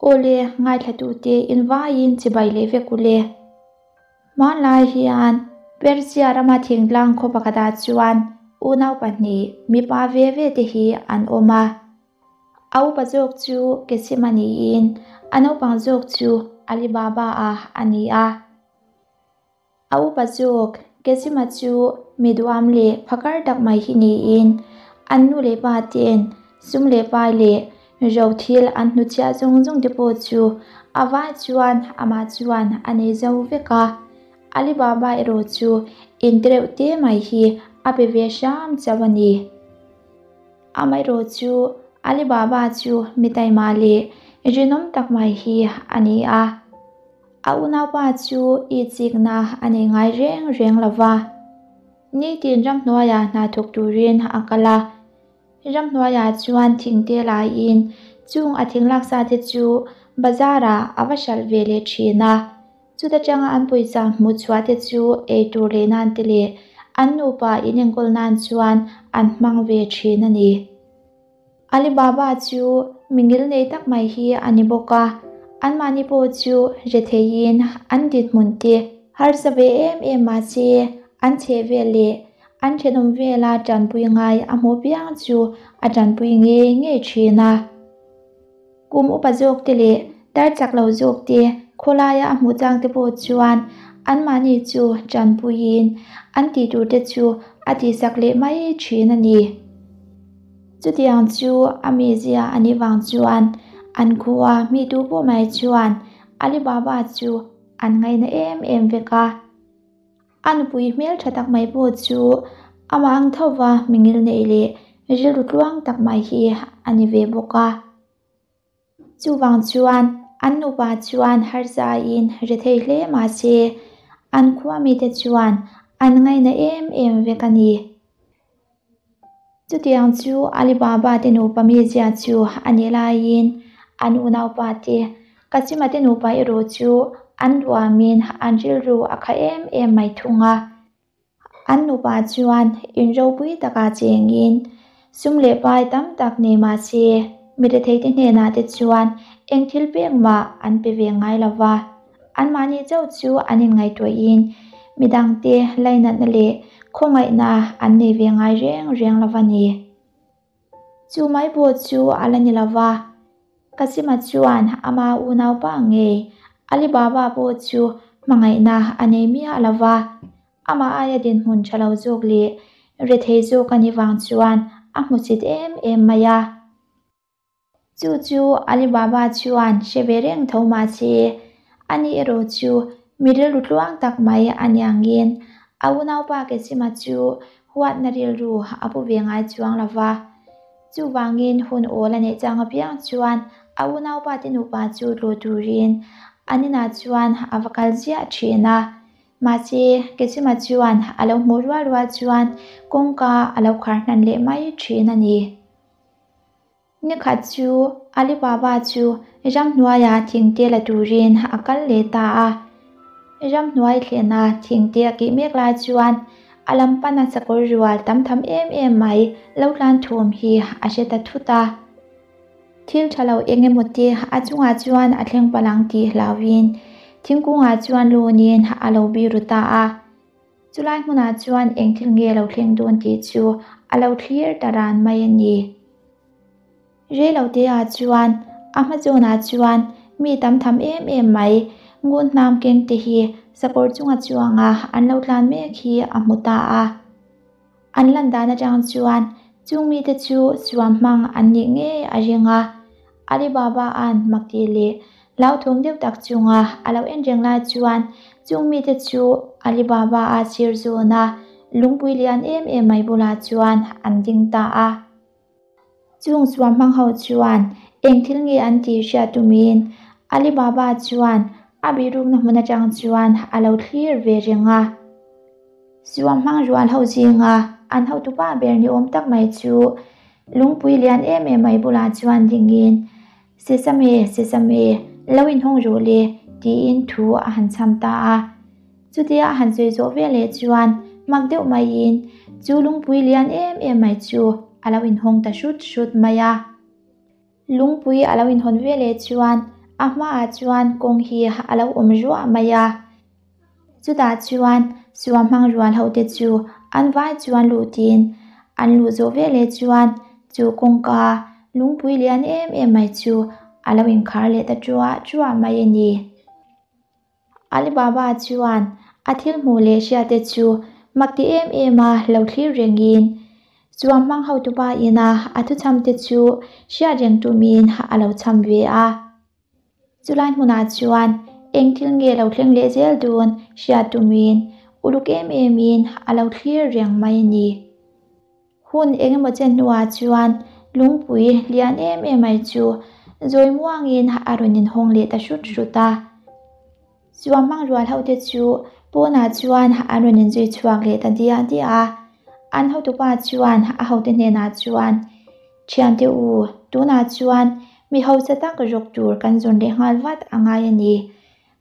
Awle, ngaithlatute invaiin chibai leh vek u le. Hmanlai hian Persia rama thingtlang khaw pakhatah chuan unau pahnih mipa ve ve te hi an awm a. A upa zawk chu Kesima niin a naupang zawk chu Alibaba-a a ni a. A upa zawk Kesima chu mi duam leh phakar tak mai hi niin an nu leh pa te'n sum leh pai leh ro thil an hnuchhiah zawng zawng te pawh chu a vai chuan amah chuan a nei zo vek a. Alibaba erawh chu intireuh te mai hi a pe ve hram chauh a ni. Amaherawh chu Alibaba chu mi taima leh rinawm tak mai hi a ni a. A unaupa chu i chikna a nei ngai reng reng lo va. Nitin ramhnuaiah hna thawk turin a kal a. Ramhnuaiah chuan thing te laiin chung a thing laksa te chu bazarah a va hralh ve leh thin a. Chuta tanga an pawisa hmuh chhuah te chu ei tur leh nan te leh an nupa inenkawl nan chuan an hmang ve thin a ni. Alibaba chu mi ngil nei tak mai hi a ni bawk a, anmahni pawh chu retheiin an dinhmun te harsa ve em em mahse an chheh vel leh an thenawm vela tanpui ngai a hmuh piang chu a tanpui ngei ngei thin a. Kum upa zawk te leh tar chak lo zawk te khawlaia a hmuh chang te pawh chuan anmahni chu tanpuiin an tih tur te chu a tihsak leh mai thin a ni. Chutiang chu a mizia a nih vang chuan an khua mi tu pawh mai chuan Alibaba chu an ngaina em em vek a. A nupui hmel tha tak mai pawh chu amah ang tho va mingil neih leh rilru tluang tak mai hi a ni ve bawk a. Chuvang chuan an nupa chuan harsain ri thei hle mah se an khua mite chuan an ngaina em em vek a ni. Chutiang chu Alibaba te nupa mizia chu a nih laiin an unaupa te Kachima te nupa erawh chu an duamin an rilru a kha em em mai thung a. An nupa chuan in ropui takah chengin sum leh pai tam tak nei mah se mi retheite hnenah te chuan eng thil pek mah an pe ve ngai lo va. Anmahni chauh chu an inngaihtuahin midangte lainatna leh khawngaihna an nei ve ngai reng reng lo va ni. Chu mai pawh chu a la ni lo va, Kasima chuan ama unaupa ngei Alibaba pawh chu hmangaihna a nei miah lo va, amah aia dinhmun tha lo zawk leh rethei zawk a nih vang chuan a hmusit em em mai a. Chu chu Alibaba chuan hre ve reng tho mah se, ani erawh chu mi rilru tluang tak mai a ni angin a unaupa Kesima chu huatna rilru a pu ve ngai chuang lo va. Chuvangin hun awl a neih chang apiang chuan a unaupa te nupa chu tlawh turin an inah chuan a va kal ziah thin a. Mahse, Kesima chuan a lo hmuh rual rual chuan kawngka a lo khar hnan leh mai thin a ni. Nikhat chu Alibaba chu ramhnuaiah thingte la turin a kal leh ta a. Ramhnuai thlena thingte a kih mek lai chuan a lam pana sakawr rual tam tham em em mai lo tlan thawm hi a hre ta thut a. Thil tha lo eng emaw te a chungah chuan a thleng palh ang tih hlauhin thingkungah chuan lawnin a lo biru ta a. Chulai hmunah chuan eng thil nge lo thleng dawn tih chu a lo thlir ta ran mai a ni. Reiloteah chuan a hma zawnah chuan mi tam tham em em mai ngun hnam keng te hi sakawr chunga chuanga an lo tlan mek hi a hmu ta a. An lan dan atang chuan chung mite chu suam hmang an nih ngei a ring a. Alibaba an mak tih leh hlauthawng deuh tak chunga a lo en reng lai chuan chung mite chu Alibaba a sir zawn a, lungpui lian em em mai bulah chuan an ding ta a. Chung suam hmang ho chuan eng thil nge an tih hriat tumin Alibaba chuan a bihrukna hmun atang chuan a lo thlir ve reng a. Suam hmang rual ho zinga an hotupa ber ni awm tak mai chu lungpui lian em em mai bulah chuan dingin, Sesame, Sesame, lo inhawng rawh le, tiin thu a han chham ta a. Chutia a han sawi zawh veleh chuan mak deuh maiin chu lungpui lian em em mai chu a lo inhawng ta hrut hrut mai a. Lungpui a lo inhawn veleh chuan A hmaah chuan kawng hi a lo awm ruah mai a. Chutah chuan suamhmang rual ho te chu an vai chuan lutin an luh zawh veleh chuan chu kawngka lungpui lian em em mai chu a lo inkhar leh ta ṭuah ṭuah mai a ni. Alibaba chuan a thil hmuh leh hriat te chu mak ti em em a lo thlir rengin chuanghmang hotupa ina a thuchham te chu hriat reng tumin a lo chham ve a. Chulai hmunah chuan eng thil nge lo thleng leh zel dun hriat tumin uluk em emin a lo thlir reng mai a ni. Hun eng emaw chen hnuah chuan lungpui lian em em mai chu zawi muangin a rawn inhawng leh ta hrut hrut a. Chuanghmang rual hote chu pawnah chuan an rawn inzui chhuak leh ta diah diah a. An hotupa chuan a hote hnenah chuan, Thiante u, tunah chuan mi hausa tak rawk tur kan zawn leh nghal vat a ngai a ni.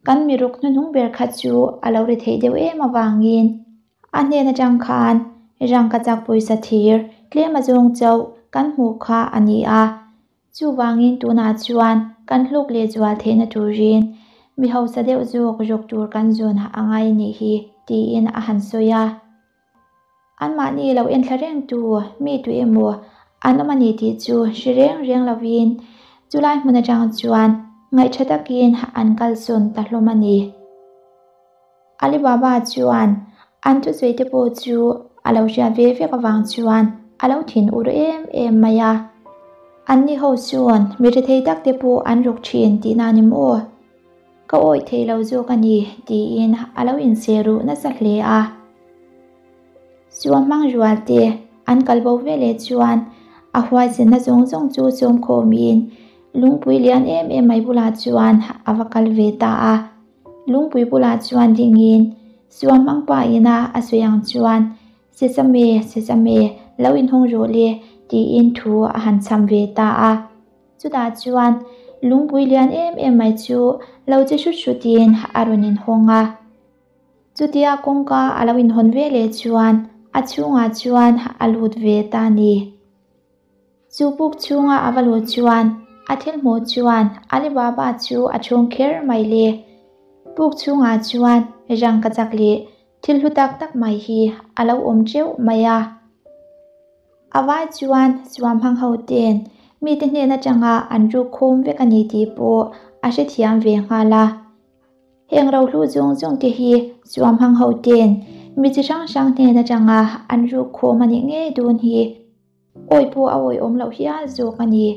Kan mi rawk hnuhnung ber kha chu a lo ri theih deuh em avangin A hnen atang khan rangkachak pawisa thir tlem a zawng chauh kan hmuh kha a ni a, chuvangin tunah chuan kan hlawk leh zual theihna turin mi hausa deuh zawk rawk tur kan zawn a ngai a nih hi tiin a han sawi a. Anmahni lo enthla rengtu mi tu emaw an awm a ni tih chu hre reng reng lovin chulai hmun atang chuan ngaihṭha takin an kalsawn ta hlawm a ni. Alibaba chuan an thusawi te pawh chu a lo hriat ve vek avang chuan a lo thin ur em em mai a. Anni ho chuan mi rethei tak te pawh an ruk thin tihna ni maw? Ka awih thei lo zawk a ni tiin a lo inse ruh nasa hle a. Suamhmang rual te an kal bo veleh chuan a huaisenna zawng zawng chu chawmkhawmin lungpui lian em em mai bulah chuan a va kal ve ta a. Lungpui bulah chuan dingin Suamhmang pa ina a sawi ang chuan, Sesame, Sesame, lo inhawng rawh le, tiin thu a han chham ve ta a. Chutah chuan lungpui lian em em mai chu lo che hrut hrutin a rawn inhawng a. Chutia kawngka a lo inhawn ve leh chuan a chhungah chuan a lut ve ta a ni. Chu puk chhunga a va luh chuan a thil hmuh chuan Alibaba chu a chhung kher mai le. Puk chhungah chuan rangkachak leh thil hlu tak tak mai hi a lo awm teuh mai a. A vai chuan suamhmang ho ten mite hnen atanga an ruk khawm vek a ni tih pawh a hrethiam ve nghal a. Heng rohlu zawng zawng te hi suamhmang ho ten mi chi hrang hrang hnen atanga an ruk khawm a nih ngei dawn hi. Awi pawh a awi awm loh hial zawk a ni.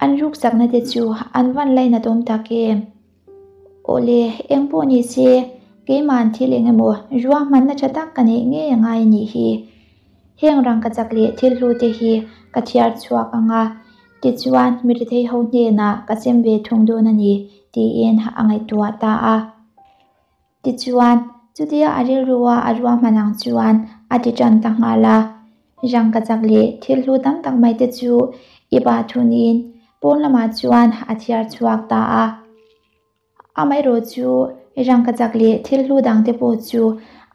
An ruksakna te chu an van lainat awm tak em? Awle, eng pawh ni se, keima'n thil eng emaw ruahmanna tha tak ka neih ngei a ngai a nih hi. Heng rangkachak leh thil hlu te hi ka thiar chhuak ang a, tichuan mi rethei ho hnenah ka sem ve thung dawn a ni, tiin a ngaihtuah ta a. Tichuan, chutia a rilrua a ruahman ang chuan a ti tan ta nghal a. Rangkachak leh thil hlu tam tak mai te chu i bah thunin pawn lamah chuan a thiar chhuak ta a. Amaherawh chu rangkachak leh thil hlu dang te pawh chu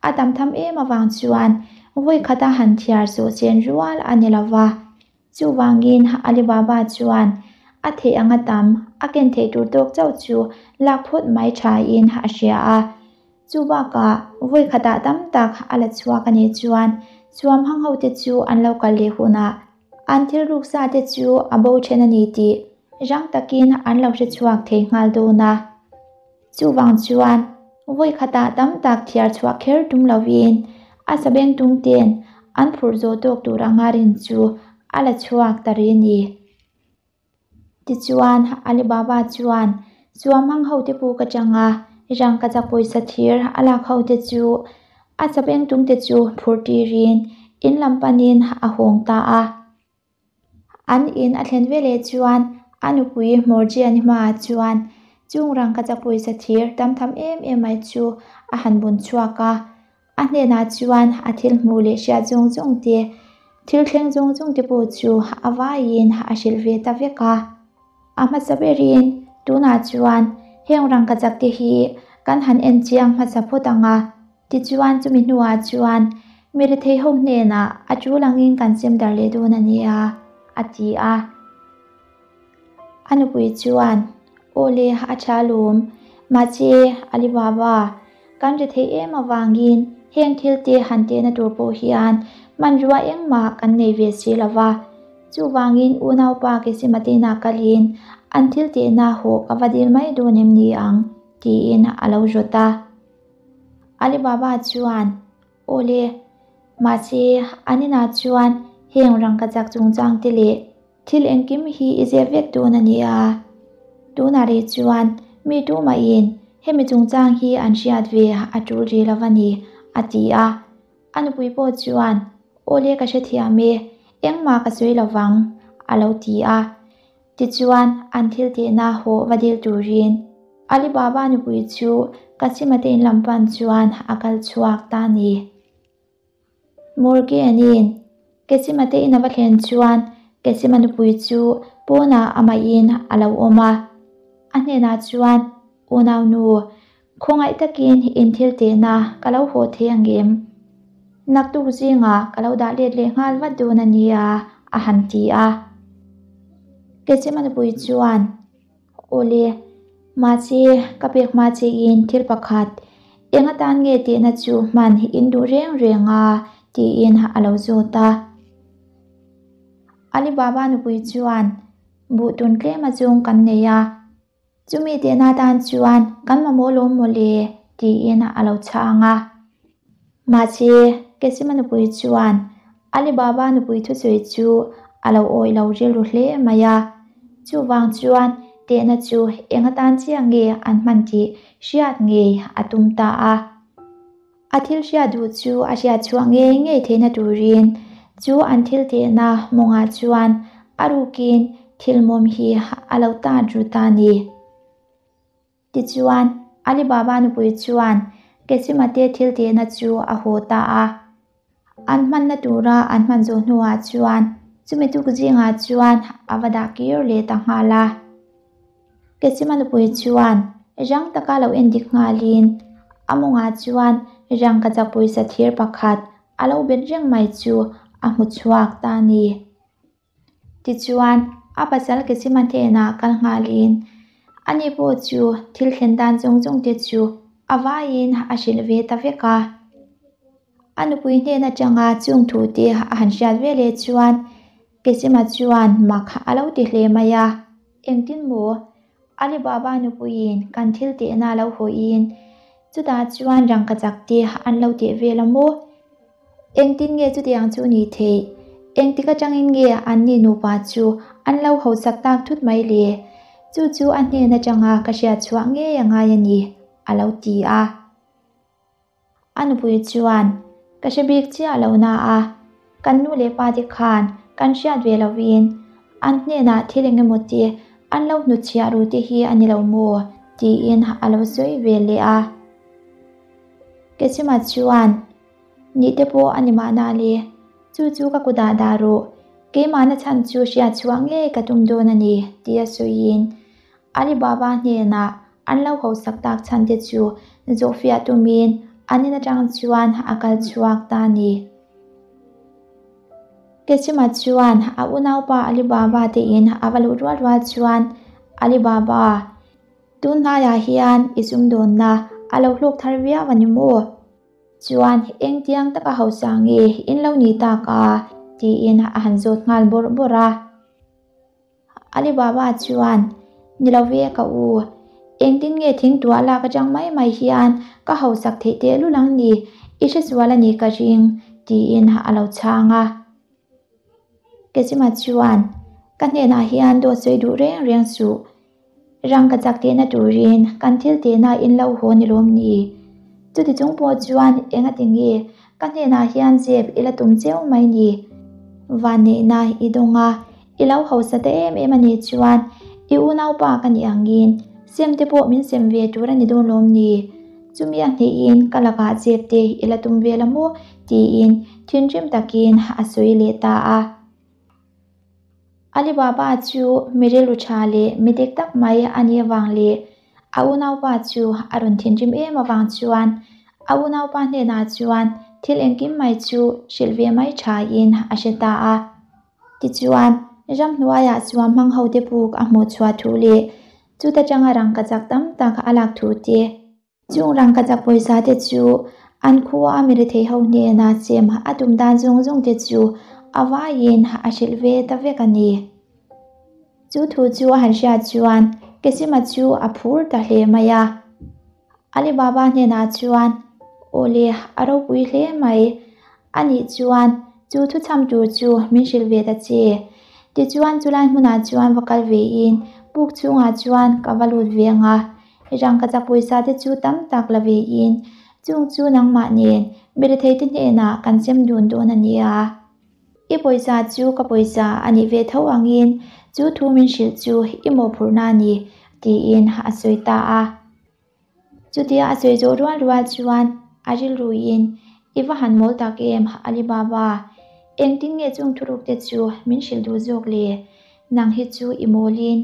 a tam tham em avang chuan vawi khata han thiar zawh chen rual a ni lo va. Chuvangin Alibaba chuan a theih anga tam a ken theih tur tawk chauh chu lak phawt mai thain a hria a. Chu bakah vawi khatah tam tak a la chhuak a nih chuan chuamhang hote chu an lo kal leh hunah an thil ruksa te chu a bo then a ni tih rang takin an lo hre chhuak thei nghal dawn a. Chuvang chuan vawi khatah tam tak thiar chhuah kher tum lovin a sabeng tung ten an phurh zawh tawk tur anga rin chu a la chhuak ta rih a ni. Tichuan Alibaba chuan chuanghmang hote puk atanga rangkachak pawisa thir a lak hote chu a sabeng tung te chu phurh tirin in lam panin a hawng ta a. An in a thlen veleh chuan a nupui Morgiani hmaah chuan chung rangkachak pawisa thir tam tham em em mai chu a han bun chhuak a. A hnenah chuan a thil hmuh leh hriat zawng zawng te, thil thleng zawng zawng te pawh chu a vaiin a hrilh ve ta vek a. A hmasa berin tunah chuan heng rangkachak te hi kan han en chiang hmasa phawt ang a. Tichuan chumi hnuah chuan mi rethei ho hnenah a tul angin kan sem dar leh dawn a nia, a ti a. A nupui chuan, Aw le, a tha lawm. Mahse, Alibaba, kan ri theih em avangin heng thil te han tehna tur pawh hian hmanrua engmah kan nei ve si lo va. Chuvangin unaupa Kesimate inah kalin an thil tehna hawh ka va dil mai dawn em ni ang? tiin a lo zawt a. Alibaba chuan, Aw le, mahse an inah chuan heng rangkachak chungchang te leh thil engkim hi i zep vek dawn a nia. Tunah rih chuan mi tumahin hemi chungchang hi an hriat ve a tul rih lo a ni, a ti a. A nupui pawh chuan, Aw le ka hrethiam e, engmah ka sawi lo vang, a lo ti a. Tichuan, an thil tihna haw va dil turin Alibaba nupui chu Kasima te in lam pan chuan a kal chhuak ta a ni. Morgan-in Kasima te in a va thlen chuan Kasima nupui chu pawnah amahin a lo awm a. A hnenah chuan, Unaunu, Khawngaih takin in thil tehna ka lo haw thei ang em? Naktuk zingah ka lo dah let leh nghal vat dawn a nia, a han ti a. Kechima nupui chuan, Awle, mahse ka pek hma chein thil pakhat eng atan nge tehna chu hman in duh reng reng a, tiin a lo zawt a. Alibaba nupui chuan, Buh tun tlem a chung kan nei a. Chumi tehna atan chuan kan mamawh lawm maw le? tiin a lo chhang a. Mahse, Kesima nupui chuan Alibaba nupui thusawi chu a lo awih lo rilru hle mai a. Chuvang chuan tehna chu eng atan chiah nge an hman tih hriat ngei a tum ta a. A thil hriat duh chu a hriat chhuah ngei ngei theihna turin chu an thil tehna mawngah chuan a rukin thil mawm hi a lo tat ru ta a ni. Tichuan, Alibaba nupui chuan Kesima te thil tehna chu a haw ta a. An hmanna tura an hman zawh hnuah chuan chumi tuk zingah chuan a va dah kir leh ta nghal a. Kesima nupui chuan rang taka lo en dik nghalin a mawngah chuan rangkachak pawisa thir pakhat a lo bet reng mai chu a hmu chhuak ta a ni. Tichuan, a pasal Kesima hnenah kal nghalin ani pawh chu thil thlen dan zawng zawng te chu a vaiin a hrilh ve ta vek a. A nupui hnen atanga chung thu te a han hriat ve leh chuan Kesima chuan mak a lo ti hle mai a. Engtin maw? Alibaba nupuiin kan thil tehna lo hawiin chutah chuan rangkachak te an lo teh vel a maw? Engtin nge chutiang chu ni theih? Engtik atangin nge anni nupa chu an lo hausak tak thut mai le? Chu chu a hnen atanga ka hriat chhuah ngei a ngai a ni, a lo ti a. A nupui chuan, Ka hre bik chiah lo na a, kan nu leh pa te khan kan hriat ve lovin an hnenah thil eng emaw te an lo hnutchhiah ru te hi a ni lo maw? tiin a lo sawi ve leh a. Kechima chuan, Nih te pawh a ni mahna le, chu chu ka kutah dah rawh, keimahna chhan chu hriat chhuah ngei ka tum dawn a ni, tia sawiin Alibaba hnenah an lo hausak tak chhan te chu zawhfiah tumin an in atang chuan a kal chhuak ta a ni. Kechima chuan a unaupa Alibaba te in a va luh rual rual chuan Alibaba, tun hnaiah hian i sumdawnna a lo hlawk thar viau a ni maw? Chuan engtiang taka hausa nge in lo ni tak a? tiin a han zawt nghal bawrh bawrh a. Alibaba chuan, Ni lo ve ka u, engtin nge thing tuah lak atang mai mai hian ka hausak theih tehlul ang ni, i hresual a nih ka ring, tiin a lo chhang a. Kechima chuan, Ka hnenah hian dawt sawi duh reng reng suh, Rangka chak tehna turin kan thil tehna in lo haw ni lawm ni? Chuti chung pawh chuan engati nge ka hnenah hian zep i la tum cheu mai ni? Vanneihna i dawng a, i lo hausa ta em em a nih chuan i unaupa ka nih angin sem te pawh min sem ve tur a ni dawn lawm ni? Chumi a hnehin ka lakah zep te i la tum vel a maw? tiin thinrim takin a sawi leh ta a. Alibaba chu mi rilru tha leh mi dik tak mai a nih avang leh a unaupa chu a rawn thinrim em avang chuan a unaupa hnenah chuan thil engkim mai chu hrilh ve mai thain a hre ta a. Tichuan, ramhnuaiah chuan hmang hote puk a hmuh chhuah thu leh. Chuta tanga rangkachak tam tak a lak thu te, chung rangkachak pawisa te chu an khua a mi rethei ho hnena chem a tum dan zawng zawng te chu a vaiin a hrilh ve ta vek a ni. Chu thu chu a han hriat chuan Kesima chu a phur ta hle mai a. Alibaba hnenah chuan, Awle, a ropui hle mai. Anih chuan chu thuchham tur chu min hrilh ve ta che. Tichuan chulai hmunah chuan va kal vein puk chhungah chuan ka va lut ve ang a, rangkachak pawisa te chu tam tak la vein chung chu nangmah nen mirethei te hnenah kan sem dun dawn a nia. I pawisa chu ka pawisa a nih ve tho angin chu thu min hrilh chu i mawhphurhna a ni, tiin a sawi ta a. Chutia a sawi zawh rual rual chuan a rilruin, I va han mawl tak em, Alibaba? Engtin nge chung thuruk te chu min hrilh duh zawk le? Nang hi chu i mawlin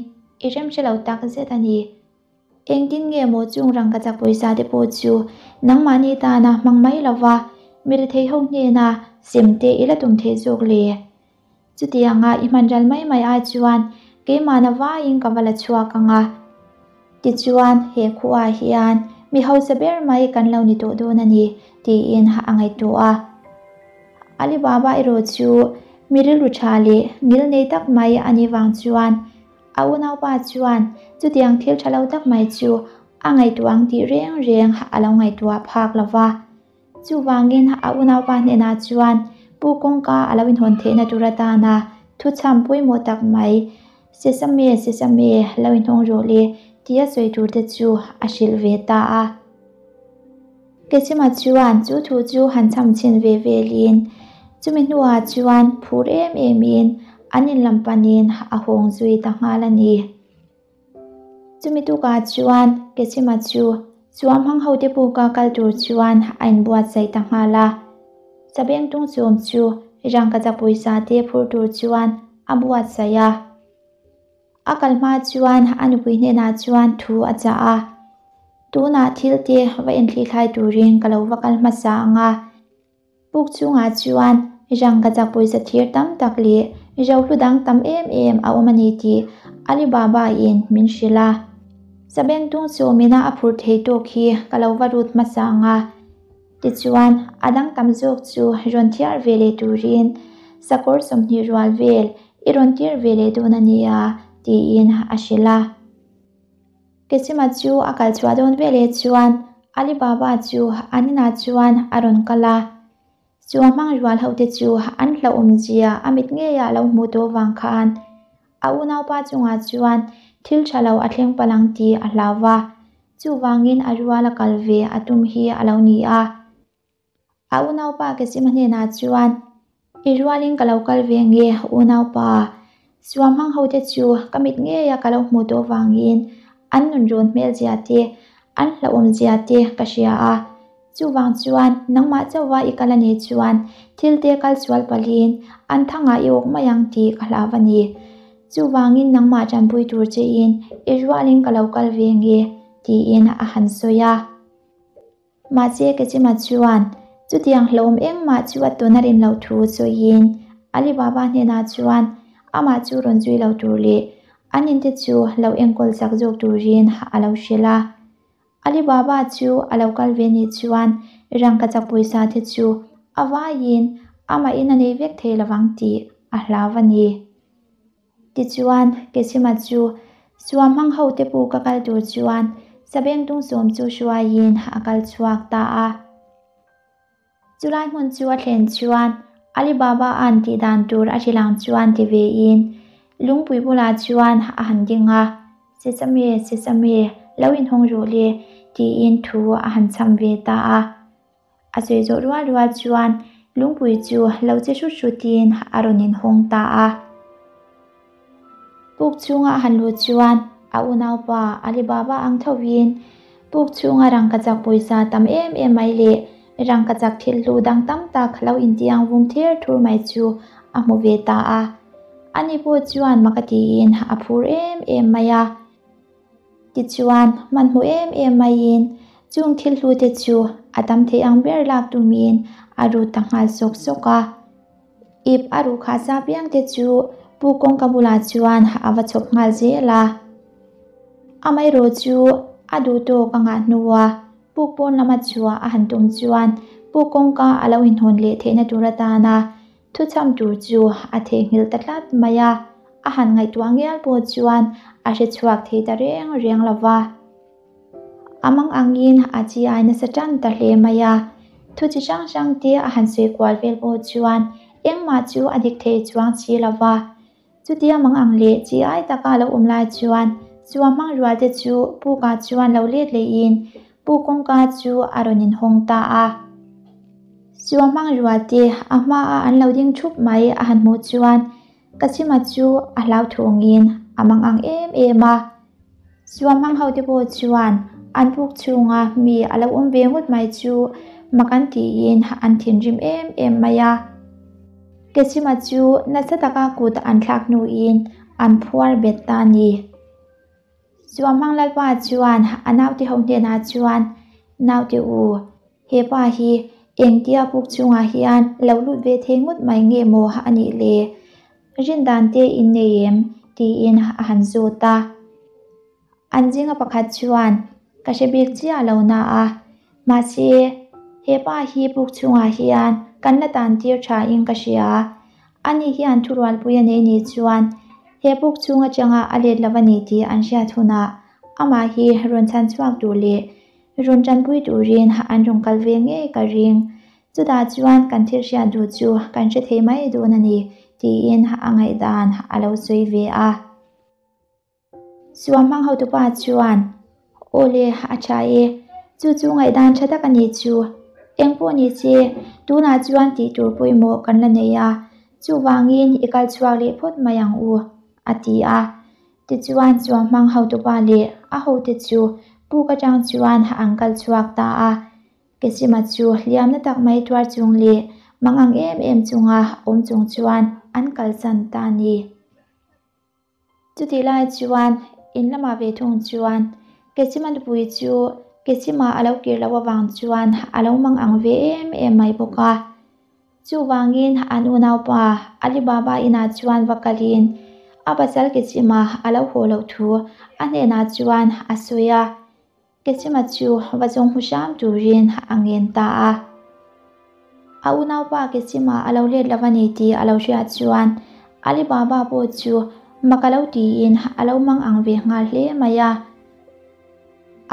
i remhre lo tak zet a ni. Engtin nge maw chung rangkachak pawisa te pawh chu nangmahni tana hmang mai lova mi rethei ho hnena sem te i la tum theih zawk le? Chutianga i hman ral mai mai ai chuan keimahna vaiin ka va la chhuak ang a. Tichuan, he khuaah hian mi hausa ber mai kan lo ni tawh dawn a ni, tiin a ngaihtuah a. Alibaba erawh chu mi rilru tha leh ngil nei tak mai a nih vang chuan a unaupa chuan chutiang thil tha lo tak mai chu a ngaihtuah ang tih reng reng a lo ngaihtuah phak lo va. Chuvangin a unaupa hnenah chuan Pu kawngka a lo inhawn theihna tur atana thuchham pawimawh tak mai, Sesame, Sesame, lo inhawng rawh le, tia sawi tur te chu a hrilh ve ta a. Kechima chuan chu thu chu han chham chhin ve velin, chumi hnuah chuan phur em emin an inlam panin a hawng zui ta nghal a ni. Chumi tukah chuan Kechima chu chuam hmang hote puka kal tur chuan a inbuatsaih ta nghal a. Sabeng tung chawm chu rangkachak pawisa te phur tur chuan a buatsaih a. A kal hma chuan a nupui hnenah chuan thu a chah a, Tunah thil te va inthlithlai turin ka lo va kal hmasa ang a. Puk chungah chuan rangkachak pawisa thir tam tak leh rohlu dang tam em em a awm a ni tih Alibaba in min hrilh a. Sabengtung sawmina a phurh thei tawk hi ka lo va rut hmasa ang a, tichuan a dang tam zawk chu rawn thiar ve leh turin sakawr 20 rual vel i rawn tir ve leh dawn a nia tiin a hrilh a. Kesima chu a kal chhuah dawn veleh chuan Alibaba chu an inah chuan a rawn kal a. Chu a hmang rual hote chu an hlauhawmzia a mit ngeiah a lo hmuh tawh vang khan a unaupa chungah chuan thil tha lo a thleng palh ang tih a hlau va, chuvangin a rual a kal ve a tum hi a lo ni a. A unaupa Kesima hnenah chuan, I rualin ka lo kal ve nge unaupa? Suam hmang hote chu ka mit ngeia ka lo hmuh tawh vangin an nun rawn hmel zia te, an hlauhawm zia te ka hria a. Chuvang chuan nangmah chauha i kal a nih chuan thil te kal sual palhin an thangah i awk mai ang tih ka hlau a ni. Chuvangin nangmah tanpui tur chein i rualin ka lo kal ve nge tiin a han sawi a. Mahse Kechima chuan chutiang hlawm engmah chu a tawn a rin loh thu sawiin Alibaba hnenah chuan amah chu rawn zui lo tur leh an inte chu lo enkawl chak zawk turin a lo hrilh a. Alibaba chu a lo kal ve nih chuan rangkachak pawisa te chu a vaiin amahin a nei vek thei lovang tih a hlau a ni. Tichuan, Kechima chu suam hmang hote pu ka kal tur chuan sabengtung sawm chu hruaiin a kal chhuak ta a. Chulai hmun chu a thlen chuan Alibaba a'n tih dan tur a hrilh ang chuan ti vein lungpui bulah chuan a han ding a, Sesame, Sesame, lo inhawng rawh le, tiin thu a han chham ve ta a. A sawi zawh rual rual chuan lungpui chu lo che hrut hrutin a rawn inhawng ta a. Puk chhunga a han lut chuan a unaupa Alibaba ang thovin puk chhunga rangkachak pawisa tam em em mai leh rangkachak thil hlu dang tam tak lo intiang vum ther thur mai chu a hmu ve ta a. Ani pawh chuan mak a tiin a phur em em mai a. Tichuan, hmanhmawh em em maiin chung thil hlute chu a tam thei ang ber lak tumin a rut ta nghal sawk sawk a. Ip a ruh khah sa piang te chu Pu kawngka bulah chuan a va chhawp nghal zel a. Amaherawhchu, a duhtawk a ngah hnua puk pawn lama chhuah a han tum chuan puk kawngka a lo inhawn leh theihna tur atana thuchham tur chu a theihnghilh ta tlat mai a, a han ngaihtuah ngial pawh chuan a hre chhuak thei ta reng reng lo va. A mang angin a chi ai nasa tan ta hle mai a, thu chi hrang hrang te a han sawi kual vel pawh chuan engmah chu a dik thei chuang si lo va. Chutia mang ang leh chi ai taka a lo awm lai chuan chua hmang rual te chu pukah chuan lo let lehin puk kawngka chu a rawn inhawng ta a. Chua hmang rual te a hmaa an lo ding thup mai a han hmuh chuan Kachima chu a hlauthawngin a mang ang em em a. Chua hmang ho te pawh chuan an puk chhunga mi a lo awm ve ngawt mai chu mak an tiin an thinrim em em mai a. Kechima chu nasa taka kut an thlak hnuin an phuar bet ta a ni. Chua hmang lalpa chuan a naute ho hnenah chuan, Naute u, he pa hi engtia puk chhungah hian lo lut ve thei ngawt mai nge maw a nih le? Rin dan te in nei em? tiin a han zawt a. An zinga pakhat chuan, Ka hre bik chiah lo na a, mahse he pa hi puk chhungah hian kan la tan tir tha in ka hria. Ani hian thurualpui a nei nih chuan he puk chhung atanga a let lo a ni tih an hriat hunah amah hi rawn chhan chhuak tur leh rawn tanpui turin an rawn kal ve ngei ka ring. Chutah chuan kan thil hriat duh chu kan hre thei mai dawn a ni, tiin a ngaihdan a lo sawi ve a. Suam hmang hotupa chuan, Aw le, a tha e, chu chu ngaihdan tha tak a ni chu. Eng pawh ni che, tunah chuan tih tur pawimawh kan la nei a, chuvangin i kal chhuak leh phawt mai ang u, a ti a. Tichuan suam hmang hotupa leh a hote chu puk atang chuan an kal chhuak ta a. Kesima chu hliamna tak mai tuar chung leh mangang em em chunga awm chung chuan an kalsan ta a ni. Chutih lai chuan in lamah ve thung chuan Kesima nupui chu Kesima a lo kir loh avang chuan a lo mang ang ve em em mai bawk a. Chuvangin an unaupa Alibaba inah chuan va kalin a pasal Kesima a lo haw loh thu a hnenah chuan a sawi a. Kechima chu va zawng hmu hram turin a ngen ta a. A unaupa Kechima a lo let lo a ni tih a lo hriat chuan Alibaba pawh chu mak a lo tiin a lo mang ang ve nghal hle mai a.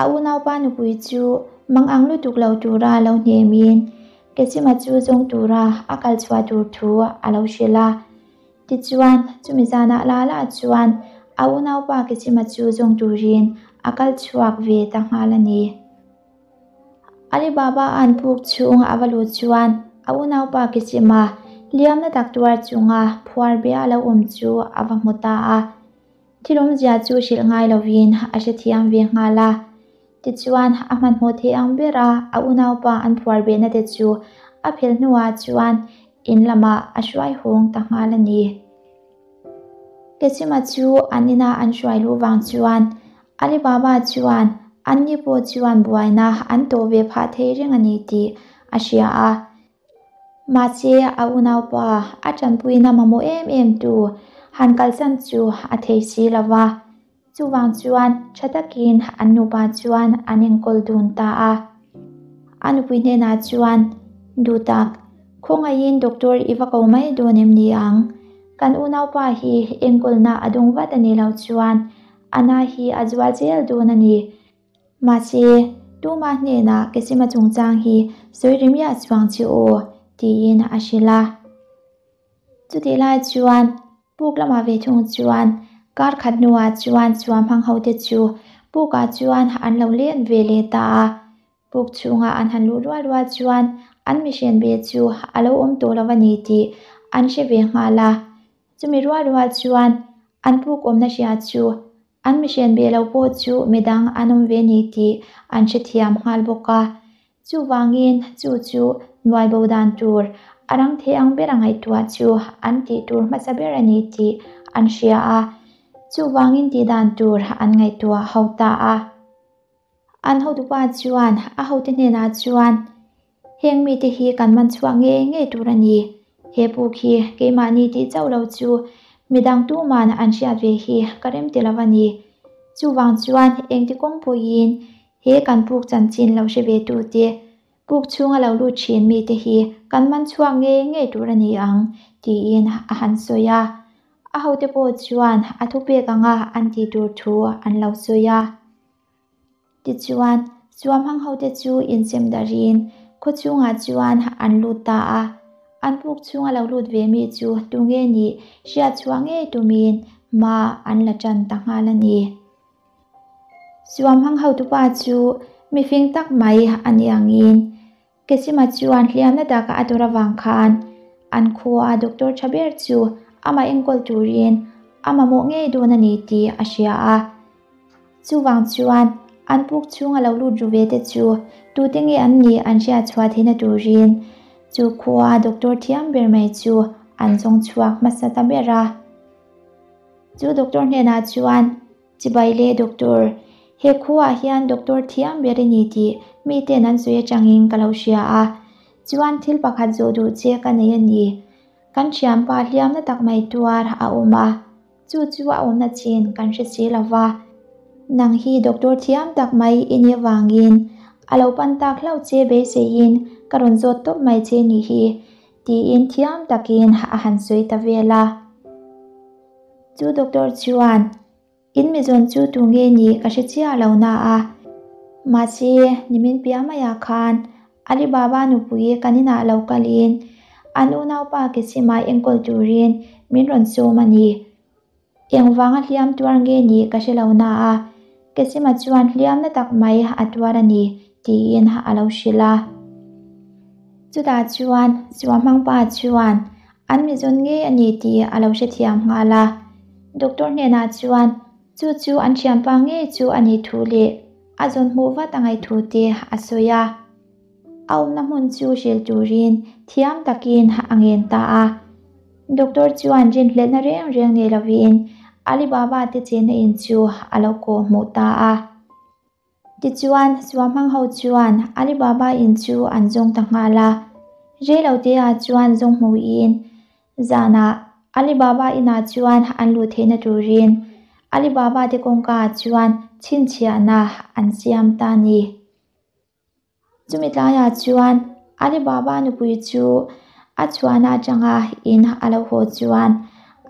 A unaupa nupui chu mang ang lutuk lo tura lo hnemin Kechima chu zawng tura a kal chhuah tur thu a lo hrilh a. Tichuan, chumi zanah la la chuan a unaupa Kechima chu zawng turin a kal chhuak ve ta nghal a ni. Alibaba an puk chhung a va lut chuan a unaupa Kechima hliamna tak tuar chunga phuar bia lo awm chu a va hmu ta a. Thil awmzia chu hrilh ngai lovin a hrethiam ve nghal a. Tichuan, a hmanhmawh thei ang bera a unaupa an phuar behna te chu a phelh hnuah chuan in lamah a hruai hawng ta nghal a ni. Kechima chu an ina an hruai luh vang chuan Alibaba chuan anni pawh chuan buaina an tawh ve phah thei reng a ni tih a hria a. Mahse, a unaupa a tanpuina mamawh em em tu han kalsan chu a thei si lo va. Chuvang chuan tha takin an nupa chuan an enkawl dun ta a. A nupui hnenah chuan, Duhtak, khawngaihin doctor i va ko mai dawn em ni ang? Kan unaupa hi enkawlna a dawng vat a nih loh chuan a na hi a zual zel dawn a ni. Mahse, tumah hnenah Kesima chungchang hi sawi ri miah chuang che aw, tiin a hrilh a. Chutih lai chuan puk lamah ve thung chuan kar khat hnuah chuan chuam hmang ho te chu pukah chuan an lo let ve leh ta a. Puk chhungah an han luh rual rual chuan an mihren ve chu a lo awm tawh lo a ni tih an hre ve nghal a. Chumi rual rual chuan an puk awmna hria chu an mihren ve lo pawh chu midang an awm ve ni tih an hrethiam nghal bawk a. Chuvangin chu chu nuai bo dan tur a rang thei ang bera ngaihtuah chu an tih tur hmasa ber a ni tih an hria a, chuvangin tih dan tur an ngaihtuah ho ta a. An hotupa chuan a hote hnenah chuan, Heng mite hi kan man chhuah ngei ngei tur a ni. He puk hi keimahni tih chauh lo chu midang tuman an hriat ve hi ka rem ti lo a ni. Chuvang chuan engti kawng pawhin he kan puk chanchin lo hre ve tute, puk chhunga lo lut thin mite hi kan man chhuak ngei ngei tur a ni ang, tiin a han sawi a. A hote pawh chuan a thupek anga an tih tur thu an lo sawi a. Tichuan, suamhang hote chu insem darhin khaw chhungah chuan an lut ta a. An puk chhunga lo lut ve mi chu tunge nih hriat chhuah ngei tumin hma an la tan ta nghal a ni. Suamhang hotupa chu mifing tak mai a ni angin Kesima chuan hliamna taka a tur avang khan an khua doctor tha ber chu amah enkawl turin a mamawh ngei dawn a ni tih a hria a. Chuvang chuan an puk chhunga lo lut ru ve te chu tute nge an nih an hriat chhuah theihna turin chu khua doctor thiam ber mai chu an zawng chhuak hmasa ta ber a. Chu doctor hnenah chuan Chibai le Doctor, he khuaah hian doctor thiam ber i ni tih miten an sawi atangin ka lo hria a, chuan thil pakhat zawh duh che ka nei a ni. Kan thianpa hliamna tak mai tuar a awm a, chu chu a awmna chin kan hre si lo va. Nang hi doctor thiam tak mai i nih avangin a lo pan tak hlauh che beiseiin ka rawn zawt tawp mai che nih hi, tiin thiam takin a han sawi ta vel a. Chu doctor chuan, In mizawn chu tu nge nih ka hre chiah lo na a, mahse nimin piah maiah khan Alibaba nupui kan inah lo kalin an unaupa Kesima enkawl turin min rawn sawm a ni. Engvanga hliam tuar nge nih ka hre lo na a, Kesima chuan hliamna tak mai a tuar a ni, tiin a lo hrilh a. Chutah chuan Suahmangpa chuan an mizawn ngei a ni tih a lo hrethiam nghal a. Doctor hnenah chuan chu chu an thianpa ngei chu a nih thu leh a zawn hmuh vat a ngaih thu te a sawi a. A awmna hmun chu hrilh turin thiam takin a ngen ta a. Doctor chuan rinhlelhna reng reng nei lovin Alibaba te chenna in chu a lo kawh hmuh ta a. Tichuan, suahmang ho chuan Alibaba in chu an zawng ta nghal a. Reiloteah chuan zawng hmuhin zanah Alibaba inah chuan an luh theihna turin Alibaba te kawngkaah chuan chhinchhiahna an siam ta a ni. Chumi tlaiah chuan Alibaba nupui chu a chhuahna atanga in a lo haw chuan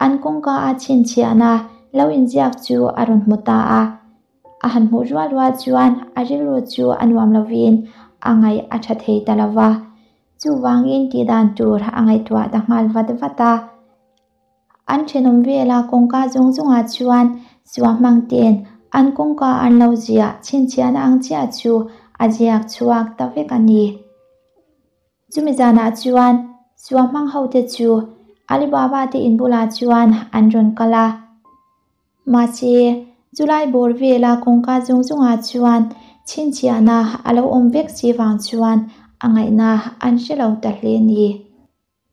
an kawngka a chhinchhiahna lo inziak chu a rawn hmu ta a. A han hmuh rual rual chuan a rilru chu a nuam lovin a ngaih a tha thei ta lo va. Chuvangin tihdan tur a ngaihtuah ta nghal vat vat a. An thenawm vela kawngka zawng zawngah chuan suahmang ten an kawngka an lo ziah chhinchhiahna ang chiah chu a ziak chhuak ta vek a ni. Chumi zanah chuan suahmang hote chu Alibaba te in bulah chuan an rawn kal a. Mahse, chulai bawr vela kawngka zawng zawngah chuan chhinchhiahna a lo awm vek si vang chuan a ngaihna an hre lo ta hle a ni.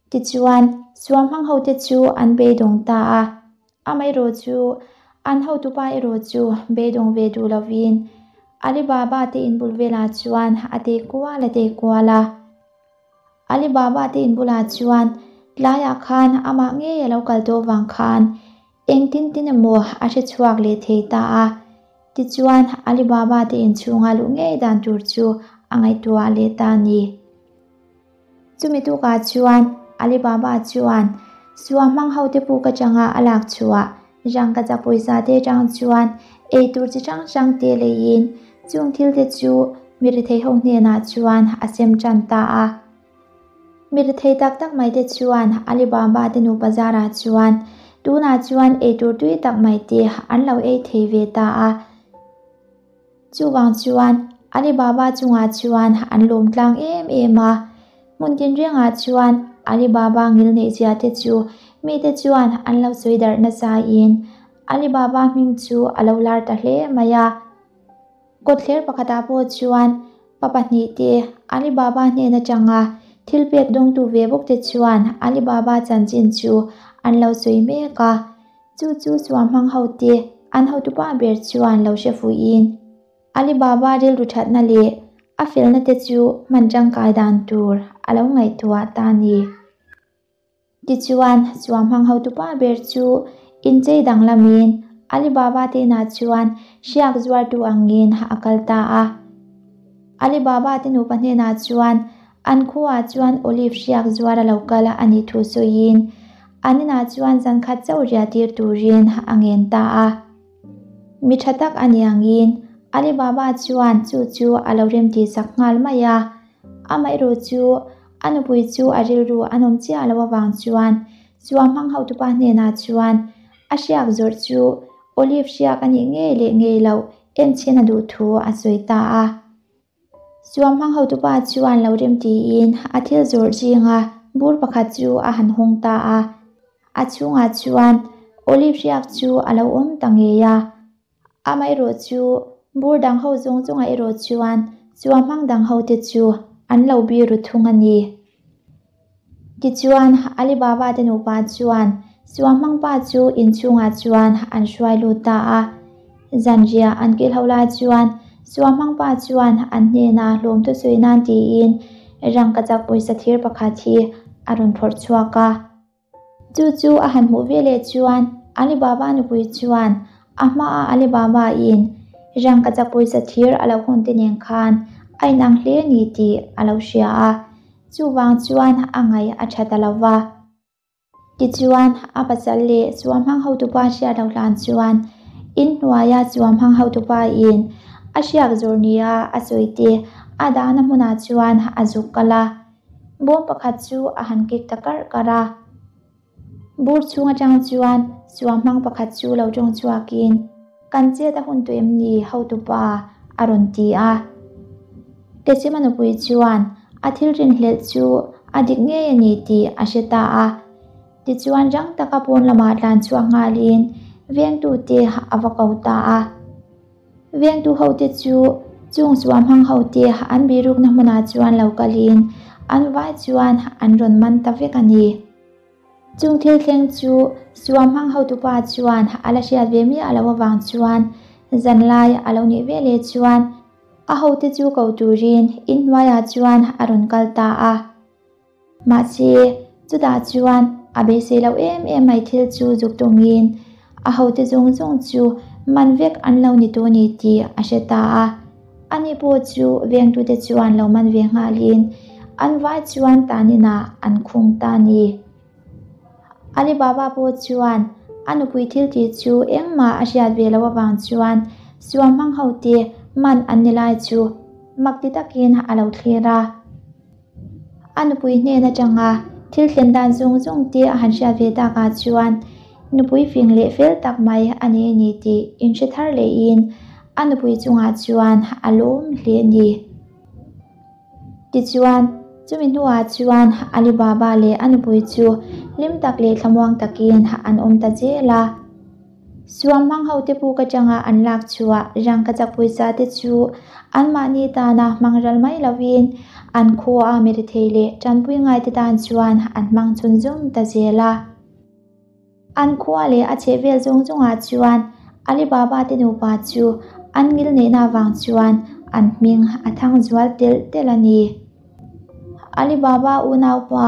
Tichuan, suamhmang hote chu an beidawng ta a. Amaherawh chu, an hotupa erawh chu beidawng ve duh lovin Alibaba te inbul velah chuan a tei kual a tei kual a. Alibaba te inbulah chuan tlaiah khan amah ngei a lo kal tawh vang khan engtin tin emaw a hre chhuak leh thei ta a. Tichuan, Alibaba te inchhunga luh ngei dan tur chu a ngaihtuah leh ta a ni. Chumi tukah chuan Alibaba chuan sua hmang hote puk atanga a lak chhuah rangkachak pawisa te atang chuan eitur chi hrang hrang te leiin chung thil te chu mi rethei ho hnenah chuan a sem tan ta a. Mi rethei tak tak mai te chuan Alibaba te nupa zarah chuan tunah chuan eitur tui tak mai te an lo ei thei ve ta a. Chuvang chuan Alibaba chungah chuan an lawm tlang em em a, hmun tinrengah chuan Alibaba ngilneih zia te chu mite chuan an lo sawi darh nasa in Alibaba hming chu a lo lar ta hle mai a. Kawtthler pakhatah pawh chuan pa pahnih te Alibaba hnen atanga thil pek dawngtu ve bawk te chuan Alibaba chanchin chu an lo sawi mek a. Chu chu suamhmang hote an hotupa ber chuan lo hre fuihin Alibaba rilru thatna leh a felna te chu hman tangkai dan tur a lo ngaihtuah ta a ni. Tichuan, suamhmang hotupa ber chu inchei danglamin Ali Baba te inah chuan hriak zuartu angin a kal ta a. Ali Baba te nupa hnenah chuan an khuaah chuan olive hriak zuar a lo kal a nih thu sawiin an inah chuan zan khat chauh riah tir turin a ngen ta a. Mi tha tak a nih angin Ali Baba chuan chu chu a lo remtih sak nghal mai a. Amaherawh chu a nupui chu a rilru a nawm chiah loh avang chuan Chua hmang hotupa hnenah chuan a hriak zawrh chu Olive hriak a nih ngei leh ngei loh enchhin a duh thu a sawi ta a. Chua hmang hotupa chuan lo rem tiin a thil zawrh zinga bur pakhat chu a han hawng ta a. A chhungah chuan Olive hriak chu a lo awm ta ngei a. Amaherawh chu bur dang ho zawng chungah erawh chuan chua hmang dang ho te chu an lo biru thung a ni. Tichuan, Ali Baba te nupa chuan chua hmang pa chu inchhungah chuan an hruai lut ta a. Zanriah an kilh ho lai chuan chua hmang pa chuan an hnenah hlawm thusawi nan tiin rangkachak pawisa thir pakhat hi a rawn phawrh chhuak a. Chu chu a han hmuh veleh chuan Ali Baba nupui chuan a hmaa Ali Baba in rangkachak pawisa thir a lo hawn te nen khan a inang hle ni tih a lo hria a, chuvang chuan a ngaih a tha ta lo va. Tichuan a pasal leh suamhmang hotupa hriat loh hlan chuan in hnuaia suamhmang hotupa in a hriak zawr nia a sawi te a dahna hmunah chuan a zuk kal a. Bawm pakhat chu a han kik ta karh karh a. Bur chhung atang chuan suanghmang pakhat chu lo tawng chhuakin, Kan chet a hun tawh em ni, hotupa? a rawn ti a. Kechima nupui chuan a thil rinhlelh chu a dik ngei a ni tih a hre ta a. Tichuan rang taka pawn lamah tlan chhuak nghalin vengtute a va ko ta a. Vengtu hote chu chung suamhmang hote an birukna hmunah chuan lo kalin an vai chuan an rawn man ta vek a ni. Chung thil thleng chu suamhmang hotupa chuan a la hriat ve miah loh avang chuan zanlai a lo nih veleh chuan a hote chu ko turin inhnuaiah chuan a rawn kal ta a. Mahse, chutah chuan a beisei loh em em mai thil chu zuk tawngin a hote zawng zawng chu man vek an lo ni tawh ni tih a hre ta a. Ani pawh chu vengtute chuan lo man ve nghalin an vai chuan taninah an khung ta a ni. Ali Baba pawh chuan a nupui thil tih chu engmah a hriat ve loh avang chuan suamhmang hote man an ni lai chu mak ti takin a lo thlir a. A nupui hnen atanga thil thlen dan zawng zawng te a han hriat ve takah chuan nupui fing leh fel tak mai a nei a ni tih inhre thar lehin a nupui chungah chuan a lawm hle a ni. Tichuan, chumi hnuah chuan Ali Baba leh a nupui chu hlim tak leh thlamuang takin an awm ta zel a. Suamhmang hote puk atanga an lak chhuah rangkachak pawisa te chu anmahni tana hmang ral mai lovin an khua a mirethei leh tanpui ngaite tan chuan an hmang chhunzawm ta zel a. An khua leh a chhehvel zawng zawngah chuan Ali Baba te nupa chu an ngilneihna avang chuan an hming a thang zual telh telh a ni. Ali Baba unaupa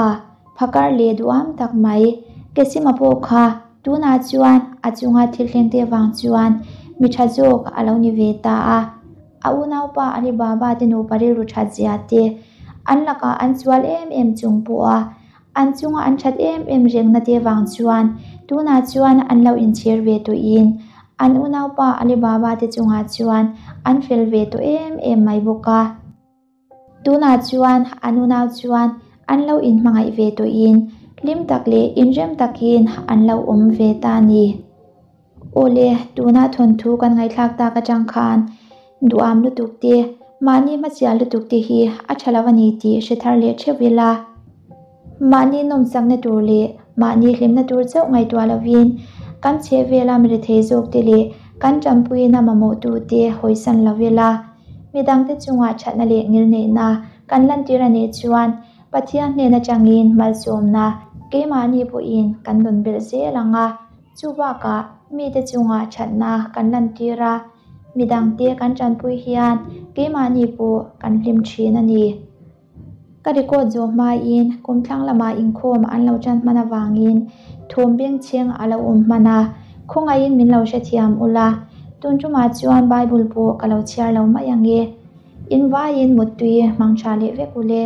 phakar leh duham tak mai Kesima pawh kha Tunah chuan a chunga thil thleng te vang chuan mi tha zawk a lo ni ve ta a. A unaupa Ali Baba te nupa rilru that zia te, an lakah an sual em em chung pawh a, an chunga an that em em rengna te vang chuan tunah chuan an lo inchhir ve tawhin an unaupa Ali Baba te chungah chuan an fel ve tawh em em mai bawk a. Tunah chuan an unau chuan an lo inhmangaih ve tawhin hlim tak leh inrem takin an lo awm ve ta a ni. Awle, tuna thawnthu kan ngaihthlak tak atang khan duham lutuk te, mahni hmasial lutuk te hi a tha lo a ni tih hre thar leh theuh ila. Mahni nawmsakna tur leh mahni hlimna tur chauh ngaihtuah lovin kan chhehvela mirethei zawkte leh kan tanpuina mamawhtute hawisan lo ila. Midangte chungah thatna leh ngilneihna kan lantir a nih chuan Pathian hnen atangin malsawmna keimahni pawhin kan rawn belh zel ang a, chu bakah mite chungah thatna kan lantir a, midangte kan tanpui hian keimahni pawh kan hlim thin a ni. Ka record zawh hmain kumthlang lamah inkhawm an lo tan hman avangin thawm bengchheng a lo awm hman a, Khawngaihin min lo hrethiam ula, tun tumah chuan Bible pawh ka lo chhiar lo mai ang e. In vaiin muttui hmang tha leh vek ule.